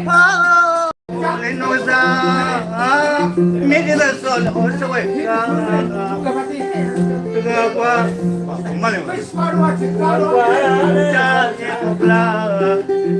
လၢနီၢ်ကစၢ် မ့ၢ်ဒ်သိးစီၤလၢအိၣ်ဆိးဝဲ တဂၤကွၢ် မၤလၢ တၢ်ကဲပျၢ်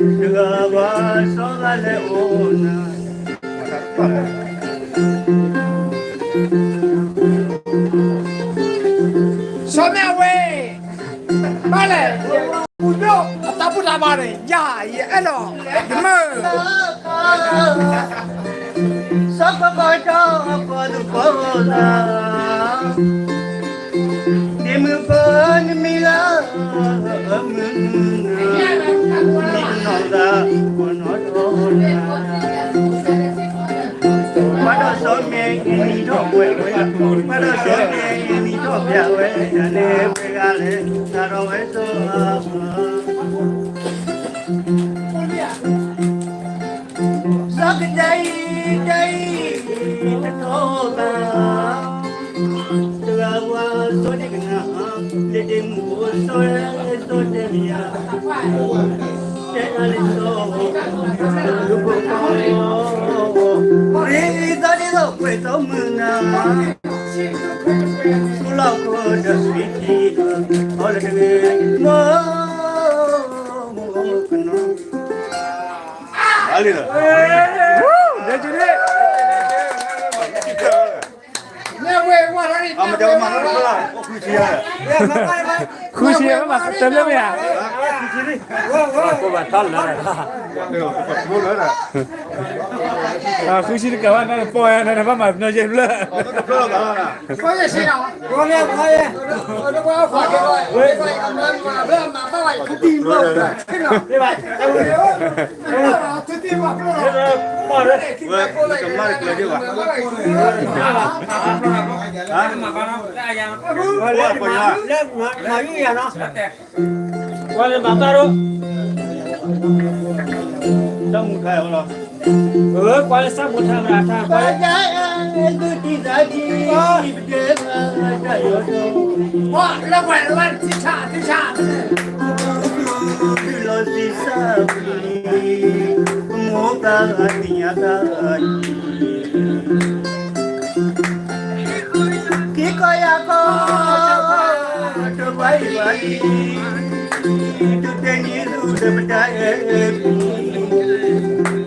တဂၤကွၢ် စီၤဂၤလဲၤအိၣ်နၤ စီၤမ့ၢ်အဝဲ ဘၣ်လဲၣ် ပူၤဒိၣ်အတၢ်ဘူၣ်တၢ်ဘါန့ၣ် ယၤယအဲၣ်လီၤ ယမၢ စီၤကီကီတီၢ်ပှၤသူၣ်ကီၢ်သး ဒ့မုၣ်ဖိနမံၤလၢ မုၢ်နၤ မံၤတနီၤသး ပှၤနီၢ်ထီၣ်နၤ ပှၤဒီးစီၤမ့ၢ်နံၤထီၣ်ပှဲၤဝဲ ပှၤဒီးစီၤမ့ၢ်နံၤထီၣ်ပျဲဝဲ တၢ်န့ၣ်ပှဲၤဂၤလဲၣ် တၢ်ထီၣ်ဝဲစီၤ စီၤကတဲအံၤ တဲအံၤ တထီၣ်ဘၣ် တဂၤဝၤစီၤဒ့ကနၤ လၢဒ့မုၣ်ဖိစီၤ စီၤတဲမယၤ တဲတၢ်လၢစီၤ လူၤဖိကီ ရ့သီဒ်သိးကွဲးသီမုၢ်နၤ ဆူလီၢ်ခိဒီးစံးထံ အီၤလၢတဂ့ၤ မိၢ် မိၢ်ကနီၤ အလံလီၤ ဃုဆံ ဘၣ်မၤတဘျီမ့ၢ်ဧါ ဃုဆံတကးဘၣ် နပီၢ်ယၤ နဘၣ်မၤတနီၤယဲၢ်ဘျၢ ကွၢ်လၢဘၣ်ဘၣ်ဒီး တၢ်မူခါအီၤလီၤ ကွၢ်လၢစၢ်မူထါမရၤထါ ကွၢ်လၢ လၢပှဲၤလၢထံဆးထံဆး လီၤစံးစၢ် မိၢ်ပၢ်သ့ၣ်ညါတၢ် က့ၤကီၢ်ယၤကီၢ် တဘၣ်ယဘၣ်လံ တတဲနံၤသူတပတၢ်အဲၣ်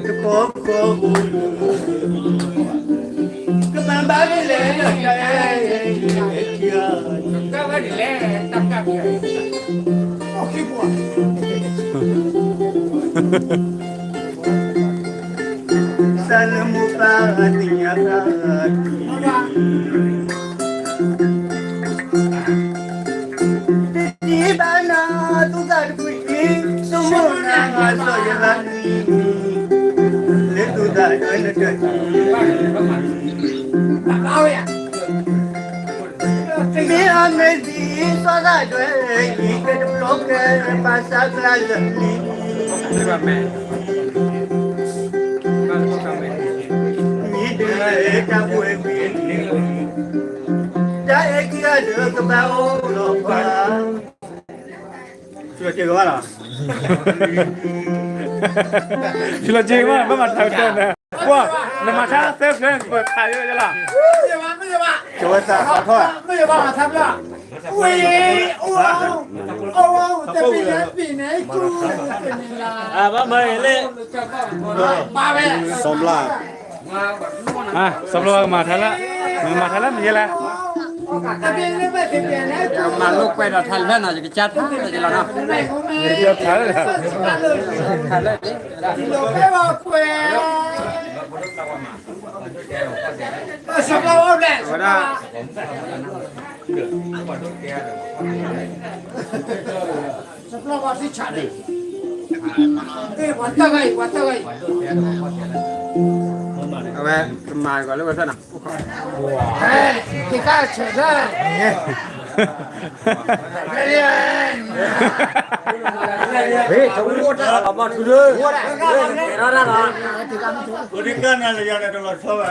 တခီခီ ကမၤဘၣ်လၢလဲၣ် တၢ်အဲၣ် တၢ်ဘၣ်ဒ်လဲၣ် တၢ်ကၢ် စၢ်လၢမိၢ်ပၢ်သ့ၣ်ညါတၢ် တဒံးဘၣ်နၤသူၣ်သးတဖှံၣ် ဆိကမိၣ်နၤစီၤယလါနံၤ လၢသူၣ်သးဒွဲနတၢၢ် မ့ၢ်အမဲာ်သံစီၤသးဒွဲ အံၤကဲတဘျီကဲ ပာ်စၢ်ကျါလၢာ်လံ မ့ၢ်ဒ်လဲၣ်တၢ်ဘှဲဝံၤ တၢ်အဲၣ်ခံဂၤဒီးကဘၣ်အိၣ်လီၤပှၤ ဆူလီၤက့ၤကဘၣ်လီၤ ဆူလီၤက့ၤကဘၣ် ဘၣ်မၤတၢ်ကတၢၢ်န့ၣ် ပှၤ နမၤထါသၢဖျၢၣ် ပခးယိယလီၤ ကဝဲသးထီၣ် ဝ့ၢ် အိၣ် အိၣ် တပ့ၤလၢပ့ၤန့ၣ် ကူၣ် တပ့ၤန့ၣ်လၢ အဘၣ်မၤအံၤလၢ ဘၣ်ဝဲ စီၤဘျီ စီၤဘျီကမၤထါလၢ မၤထါလၢမ့ၢ်ယဲလဲၣ် မၤလိာ်ကွဲဒီးထါလၢနီၤ ယကစၢ်ထါလၢယလီၤနီၤ ယကစၢ်ထါလၢ ထါလၢ စီၤဘျီအိၣ်ဘျဲၣ် ဝဲဒၣ် စီၤပျီဘၣ်သ့ၣ်ဆးန့ၣ် ပှၤတၢ်ဂၤအံၤ ပှၤတၢ်ဂၤအံၤ အဝဲ ကမၤကီးလၢဝဲသၢနၤ ဟဲ က့ၤကၢ်ဆဲးသၢ ဟဲ တဝံၤအိၣ်တၢ်အမၤထူလၢ ဟဲ ကဲထီၣ်တၢ်လီၤ ပကကၢ်နၤလၢယၤန့ၣ်တလီၤဆီဘၣ် ဟဲ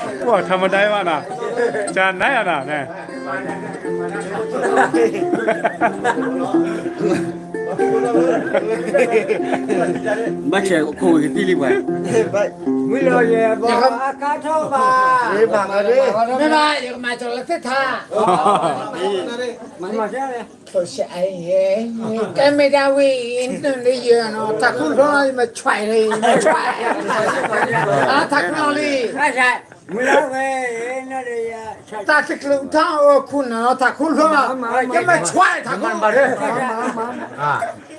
ပှၤထမဒါဘၣ်နီၤ ကနၣ်ယၤနီၤ န့ၣ် ဘၣ်ဆဲးခိၣ်ဝံၤကသံၣ်လံပှၤ, မုၢ်လီၤယဲၢ်ဘီအကါထီၣ်ဘၣ်, မ့ၢ်ဘၣ် ယကမၤကၠီၤလၢသ့ၣ်ထါ, ကဲမ့ၢ်ဒၣ်ဝဲအံၤ နယဲၢ်နီၤ ထးခိၣ်လီၤ ယမၤဆွဲးလံ မၤဆွဲး, ထးခိၣ်လီၤလံ တၢ်တကျုးထီၣ်အိၣ်ခိၣ်နၢ် ထးခိၣ်လီၤ, ယမၤဆွဲးထးခိၣ်, ကၠီၤလၢသ့ၣ်ထးခိၣ် တမ့ၢ်နဝဲအံၤ န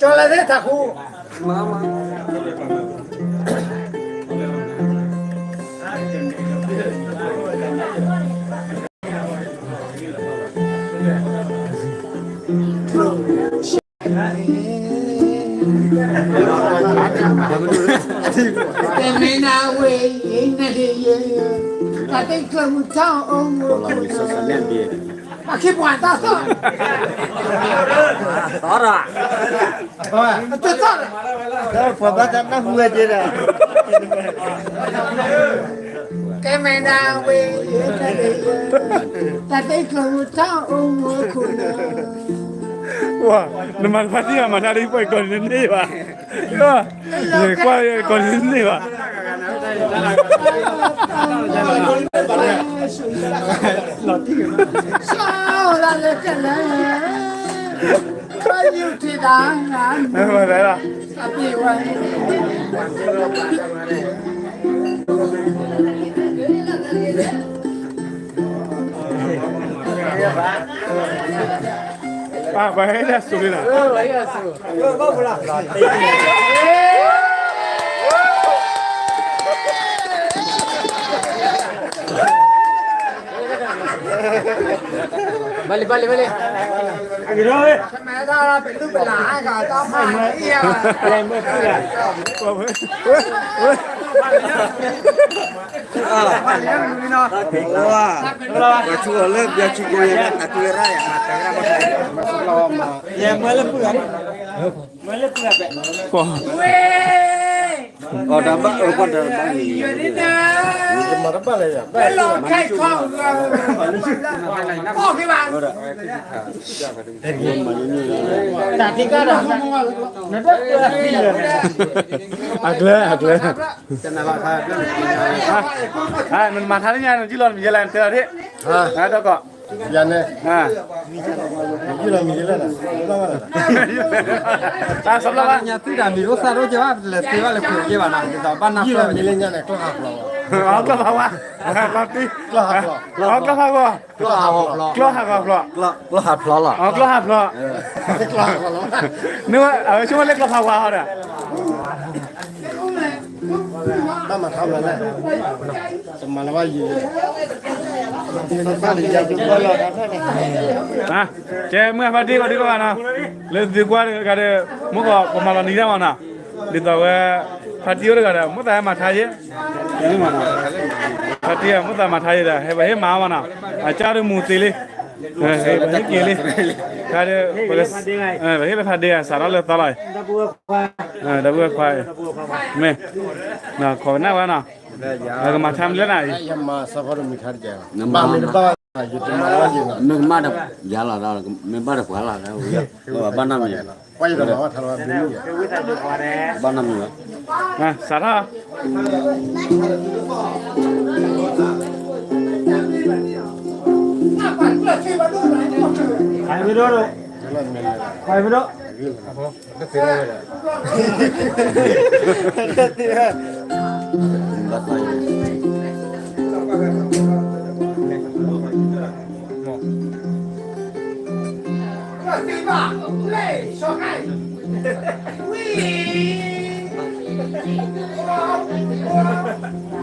ဒၣ်ယဲ တၢ်တကျုးထီၣ်အိၣ်ခိၣ်နၢ် အခံပှၤတၢ်သီၣ်, သီၣ်ရၣ်, တသီၣ်ရၣ်, ပှၤဘၣ်တၢ်နၢ်ဟူဝဲက့ဒီး, ကဲမ့ၢ်ဒၣ်ဝဲအံၤ တၢ်တကျုးထီၣ်အိၣ်ခိၣ်နၢ်, ဝါ, နမၤတဖၣ်တံၢ်မၤတၢ်လၢယပှၤကီၢ်န့ၣ်န့ၢ်ဘၣ်, ယကွၢ်ယကီၢ်န့ၣ်န့ၢ်ဘၣ်, စီၤလၢကလဲၣ်, ဘၣ်ယူၤထံၣ်တၢ်, မၤသးလီၤ ပှၤဟဲဒၣ်စိၤလံနီၤ, ဘၣ်လံ ဘၣ်လံ ဘၣ်လံ, ပှၤဆူၣ်အီၤလၢဘျါဆူၣ်ကိယဲၢ် တၢ်ကရၢ်ယၤ, အီၣ်တၢ်ဘၣ်အၢကွၢ်တၢ်ဘၣ်န့ၣ်, မၤတဘၣ်လၢၤယၤ, တၢ်ထံကၢ်ဒီး အကျဲ အကျဲ, မ့ၢ်မၤထါလၢညါ နကံၣ်လီၤမံၤယဲလဲၣ် နတဲလီၤဒၣ်, ဒီးကီး, ယၤန့ၣ်, နကံၣ်လီၤမံၤယဲလဲၣ်, တၢ်ဆီဘျီဘၣ် ညါသံတၢ်မံၤဒိၣ်သၣ်ဒိၣ်ကဲဘၣ် လဲၤသ့ဘၣ်လဲၤဖုးကဲဘၣ်နီၤ ဒ်သိးဘၣ်နၢ်ပၢၢ်မံၤလၢညါန့ၣ် ကျီၢ်ဟးဖျိး, ကျီၢ်ဟးဖျိး, ကျီၢ်ဟးဖျိး, ကျီၢ်ဟးဖျိး, ကျီၢ်ဟးဖျိးလီၤ, ကျီၢ်ဟးဖျိး, နဆိကမိၣ်လၢကျီၢ်ဖးဝါဟီဒီး တမၤလၢၤဘၣ်ယံၤ, ကဲမုၢ်ဖါတံၢ်ကီးဒံကီးဂၤနီၤ, လၢသုကွၢ်တဂၤဒီး မ့ၢ်ကီးပမၤလီၤနံၤတၢ်မးနီၤ, ဒ်သိးဝဲ ဖါတံၢ်အိၣ်တဂၤဒီး မိၢ်သးဟဲမၤထါယဲ, ဖါတံၢ်မိၢ်သးမၤထါယဲဒီး ဟဲပဟ့ၣ်မၤအီၤမးနီၤ, အကၢ်တမူသ့လံ, ပဟ့ၣ်က့ၤလံ, ပဟ့ၣ်လၢဖါဒ့ဂၤ စးထီၣ်လၢသီလီၤ, ဒီပုၢ်ဝဲၢ်ခွါ, မ့ၢ်, ခိးကနၣ်ဝဲနီၤ, ကမၤထါမနုၤလဲၣ်နၤအံၤ, မ့ၢ်ကမၣ်ဒီးယၤလီၤ, မ့ၢ်ဘၣ်ဒီးပှၤလီၤ, ဘၣ်နီတမံၤ, ဘၣ်န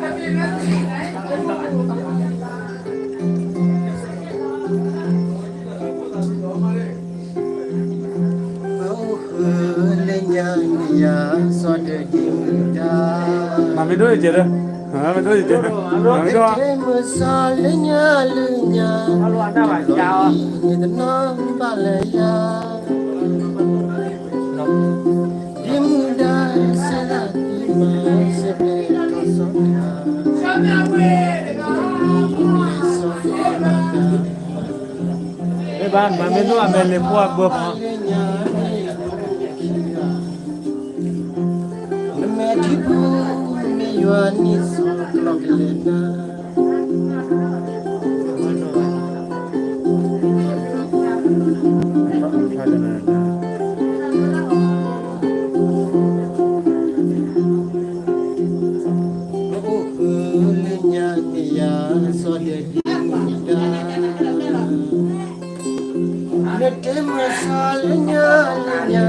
ီတမံၤ, စးထီၣ် မၤမ့ၢ်ဒိၣ်ယကဲးဒီး, မ့ၢ်ဒိၣ်ယကဲး, မ့ၢ်ဒိၣ်, မ့ၢ်ဒိၣ်, ဒ်မုၢ်ဒါစဲးလၢသံမၤစဲးဖဲထီၣ်စီၤတဂၤ, ဒ်မုၢ်ဒါစဲးလၢသံမၤစဲးဖဲထီၣ်စီၤတဂၤ, မ့ၢ်ဒိၣ်အမဲာ်လ့ၤဖိအဘၢဖီ နမဲာ်ထံပူၤ မ့ၢ်ယွၤနံၣ်စီၣ်ကျီၢ်ကလဲၤနၤ အိၣ်ဃုလၢညါန့ၣ်ယၤ စီၤဒဲးဒံမူဒါ နတဲမုၢ်ဆါလၢညါလၢညါ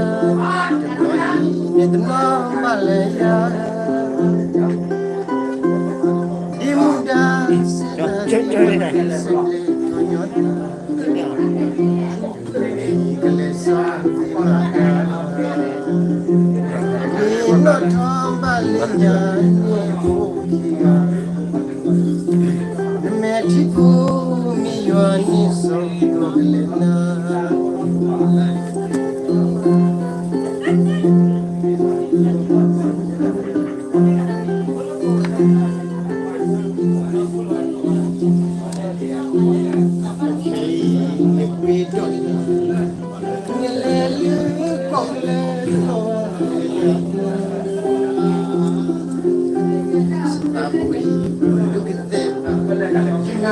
တဘျီအံၤန့ၣ်တနီၤဘၣ်လၢယၤ ဒံမူဒါ စဲးတၢ် စဲးဘျဲၣ်ထီၣ်ညီတၢ် ကလဲၤစးသ့မးဒါ မ့ၢ်နီၣ်ထီၣ်ဘၣ်လၢညါန့ၣ်အိၣ်ခံဂၤ နမဲာ်ထံပူၤ မ့ၢ်ယွၤနံၣ်စီၣ်ကျီၢ်ကလဲၤနၤ နလဲၤလၢကီၢ်ကလဲၤလီၤ သးပှၢ် ဒုးကသ့ၣ် ယမ့ၢ်ထံၣ်ဘၣ်လၢနကိးအံၤ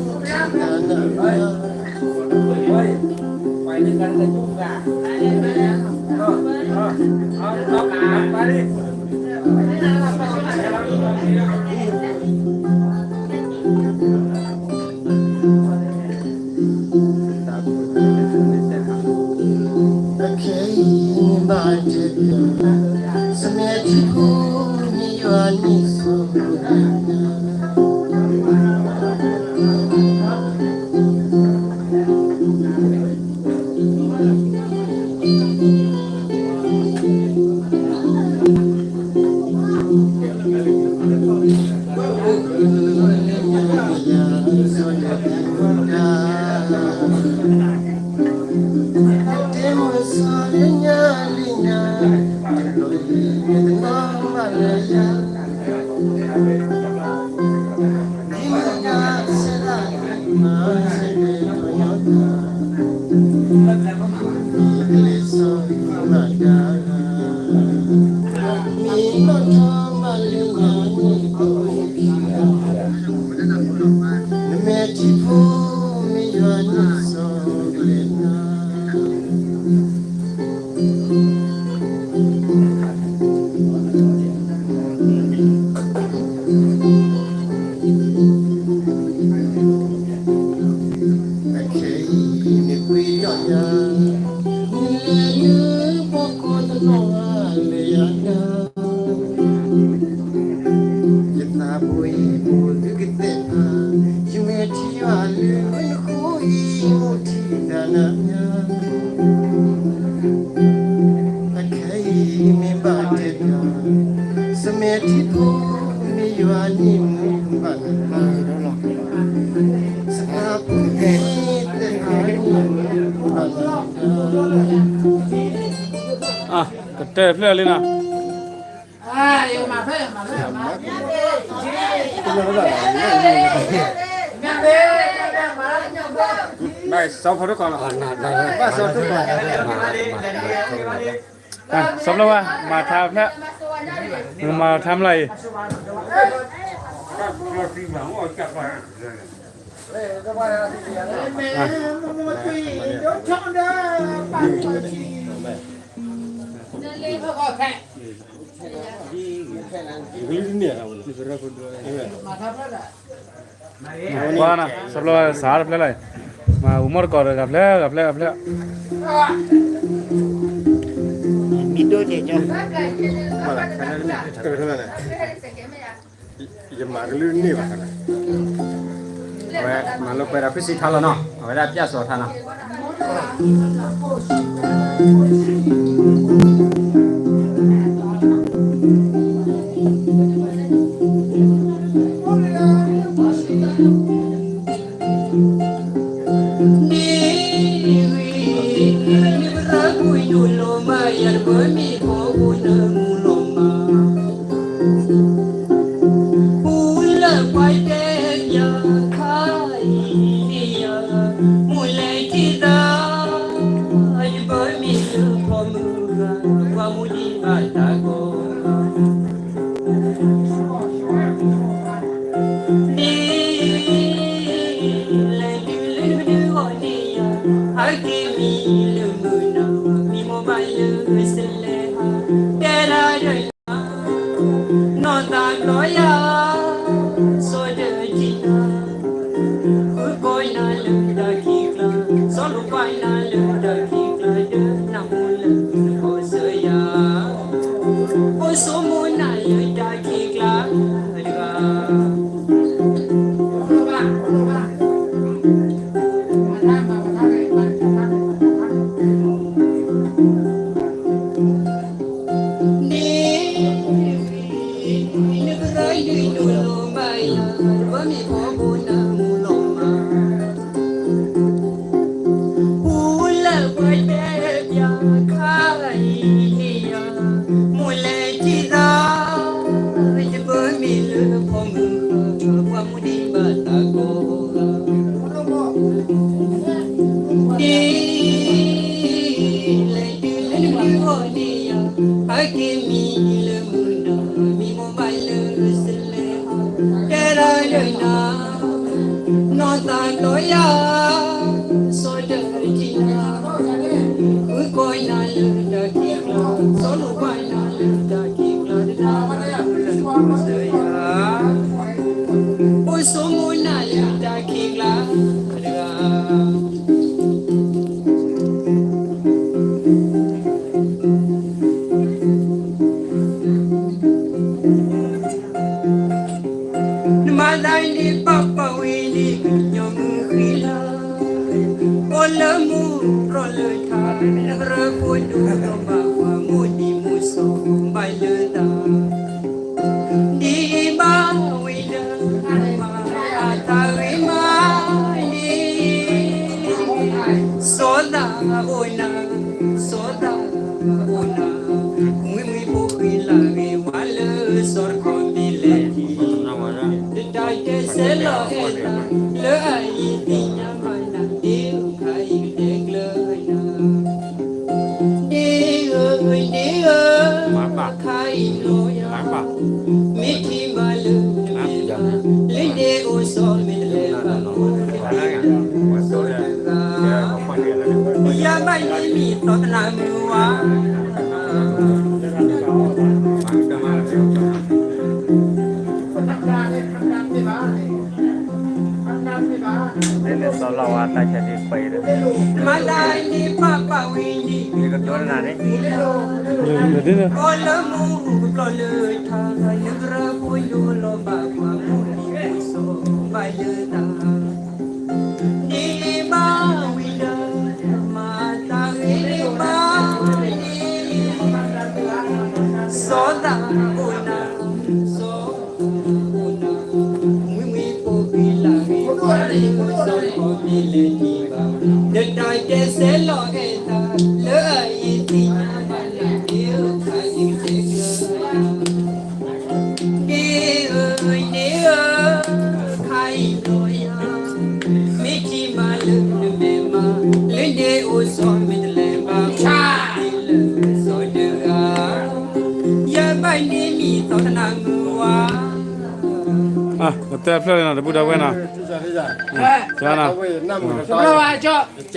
ထံၣ်တၢ်နၤ အခဲအံၤဘၣ်တဲဘၣ် စမဲာ်ထံပူၤ မ့ၢ်ယွၤနံၣ်စီၣ် နမဲာ်ထံပူၤ မ့ၢ်ယွၤနံၣ်စီၣ်ကျဲၤနၤ အခဲအံၤန့ၣ်ကွံာ်ဒီးယၤ နလဲၤလၢဘီကီးတနီၤလၢယၤဒၣ် ယသးပှၢ်ယဘိၣ်ဒုးကသ့ၣ်ဖး ယမဲာ်ထံယွၤလၢနဃိအံၤ အိၣ်ထံၣ်တၢ်နၤညါ အခဲအံၤမ့ၢ်ဘၣ်တဲတၢ် စမဲာ်ထံဖိ မ့ၢ်ယွၤန့ၣ်မူဘၣ်နၤ စသးပှၢ်သ့ၣ်တဖၣ်န့ၣ်မူဘၣ်နၤ ကတၢၢ်ဖျၢၣ်လံနီၤ ဘၣ်စီၤဖိတခီလီၤ ဘၣ်စီၤဖိတခီ စီၤဖိဝဲ မၤထါဖျၢၣ် မၤထါမလၢအံၤ ကွၢ်နီၤ စီၤဖိဝဲစးတဖျၢၣ်လီၤ မၤအူမီၢ်တကိးဒီး ဂၤဖျၢၣ် ဂၤဖျၢၣ် ဂၤဖျၢၣ် မံၤဒိၣ်ကဲကၠီ ယမၤကလုၢ်န့ၢ်ဘၣ်, အဝဲမၤလိပှဲၤဒီး ဖုစံးထါလီၤနီၤ, အဝဲဒၣ်ပျၢ်စီၤထါနီၤ. လၢမုၢ်နၤ မံမီၢ်ဘၣ်လၢစလဲၤဟး တဲဒၣ်ဒီးယၤ နီၢ်သးဘျီယၤ စီၤဒၢထံနၤ ဃုကီၢ်နၤလၢတၢ်ခံးကျါ စီၤလိာ်ကွၢ်နၤလၢတၢ်ခံးကျါ ဒၢနၢ်ဟူလၢကီၢ်စၢၤယၤ အိၣ်ဆိမိၣ်နၤလၢတၢ်ခံးကျါတဂၤ န့ၣ် နကရၢနုာ်ဒိၣ်လိာ်ဘၣ်ယၤ တဘၣ်မ့ၢ်ဖီခိၣ်နၢမူလီၤမး ဟူလၢပှၤတဲပျးခါအံၤန့ၣ်ယၤ မိၢ်လဲၤထံၣ်သး တဘၣ်မ့ၢ်လၢဖီမုၢ်ဃၢ် ပှၤမူဒံးဘၣ်တၢ်ကိးဂၤ ဒ်လဲၤတုၤလၢနမုၢ်ဂီၢ်န့ၣ်ယၤ ဟဲက့ၤမံလၢမုၢ်နၤ မံမီၢ်ဘၣ်လၢစလဲၤ တဲဒၣ်ဒီးနၤ နီၢ်သးဘျီယၤ စီၤဒၢထံနၤ ဃုကီၢ်နၤလၢတၢ်ခံးကျါ စီၤလိာ်ကွၢ်နၤလၢတၢ်ခံးကျါ တၢ်လၢနကီၢ်စၢၤယၤ အိၣ်ဆိမိၣ်နၤလၢတၢ်ခံးကျါတဂၤ နမၤသးန့ၣ်ပာ်ပာ်ဝဲန့ၣ် ကညီမုၢ်ဃ့လၤ အိၣ်လၢမူတြီၢ်လၢထး နကရၢဖိဒိၣ်ဒီးဘၣ်ကွၢ် မိၢ်နံၤမိၢ်စီၤ ဘၣ်လၢသး ဒ်ဘၣ်ဝဲဒီး မၤအသးဂ့ၤမးန့ၣ် စီၤသးအိၣ်နၤ စီၤသးအိၣ်နၤ မှံမှံဖိဃ့လၤဂ့ၤဝါလၢစီၤတခီမ့ၢ်လဲၤထံၣ် တတၢ်တဲဆဲးလီၤအဲၣ်သး လၢအအံၤသ့ၣ်ညါဘၣ်နၤ ဒ်အခါအံၤကတဲကျၢၤနၤ ဒ်ဧၢ ဒ်ဧၢ ခါအံၤလီၤယၤ မ့ၢ်ထံၣ်ဘၣ်လၢနမဲာ်ဘၣ် လၢန့ၣ်အိၣ်စီၤမ့ၢ်တလဲၤဘၣ် ယဘၣ်န့ၢ်မံၤသီတနၤမုၢ်ဝါ လၢန့ၣ်စီၤလီၤဝါတၢ်ဆဲးဒ်ခွဲးအံၤဒီး မၤသးန့ၣ်ပာ်ပာ်ဝဲန့ၣ် ယကဒိနၤန့ၣ် အိၣ်လၢမူပျီၢ်လၢထး နကရၢဖိယိလီၤဘၣ်ကွၢ် မိၢ်နံၤမိၢ်စီၤဘၣ်လၢသး ဒ်ဘၣ်ဝဲဒီး မၤသးဂ့ၤဘၣ်န့ၣ် စီၤသးအိၣ်နၤ စီၤ မှံမှံဖိဃ့လၤဂ့ၤဝါလၢစီၤတခီမ့ၢ်လဲၤထံၣ်ဘၣ် တတၢ်တဲဆဲးလီၤအဲၣ်သး လၢအအံၤသ့ၣ်ညါဘၣ်နၤ ဒ်အခါအံၤကတဲကျၢၤ ဒ်ဧၢ ဒ်ဧၢ ခါအံၤလီၤယၤ မ့ၢ်ထံၣ်ဘၣ်လၢနမဲာ်ဘၣ် လၢန့ၣ်အိၣ်စီၤမ့ၢ်တလဲၤဘၣ် အိၣ်လၢစီၤတဂၤ ယဘၣ်န့ၢ်မံၤသီတနၤမုၢ်ဝါ ကတၢၢ်ဖျၢၣ်လံနီၤ တဘူၣ်ဒီပုၢ်ဝဲၢ်နီၤ ကနီၤ